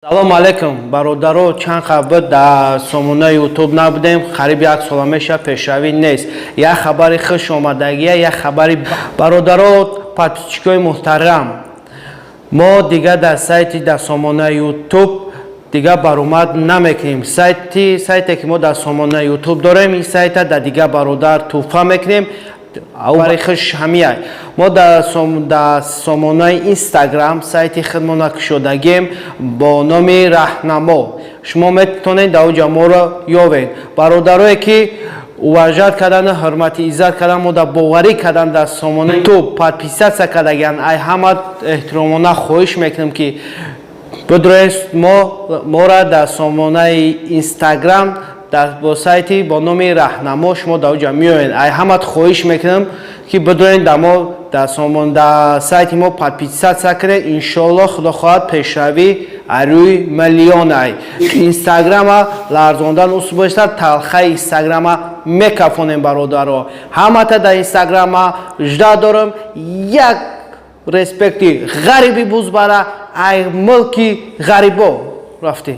Салом алейкум, бародаро. Чанд қабл дар сомонаи Ютуб набудем, қариб як сола меша, пешравӣ нест. Як хабари хуш омадагия, як хабари. Бародаро, подписчикои муҳтарам, мо дигар дар сайти, дар сомонаи Ютуб дигар баромад намекунем. Сайте, ки мо дар сомонаи Ютуб дорем, ин сайта дар дигар бародар тӯҳфа мекунем. Хабари хуш ҳамия: мо дар сомонаи Инстаграм сайти худмона кушодагем бо номи Раҳнамо. Шумо метавонед дар оҷа моро ёвед. Бародарое, ки уважать кардану ҳурмати иззат кардан, мо дар боварӣ кардан, дар сомонаи Ютуб подписаться кардагиан, ай ҳама эҳтиромона хоҳиш мекунем, ки бидроед, мо мора дар сомонаи Инстаграм бо сайти бо номи Раҳнамо шумо дар оҷа меоед. Ай ҳамат хоҳиш мекунам, ки бидроед, дар мо дар сайти мо подписаться кунед. Иншоалло, худо хоҳад, пешравӣ рӯи миллионай. Инстаграма ларзондан усубошта, талхаи Инстаграма мекафонем. Бародаро, ҳамата дар Инстаграма жда дорам. Як респекти ғариби бузбара, ай мулки ғарибо рафтем.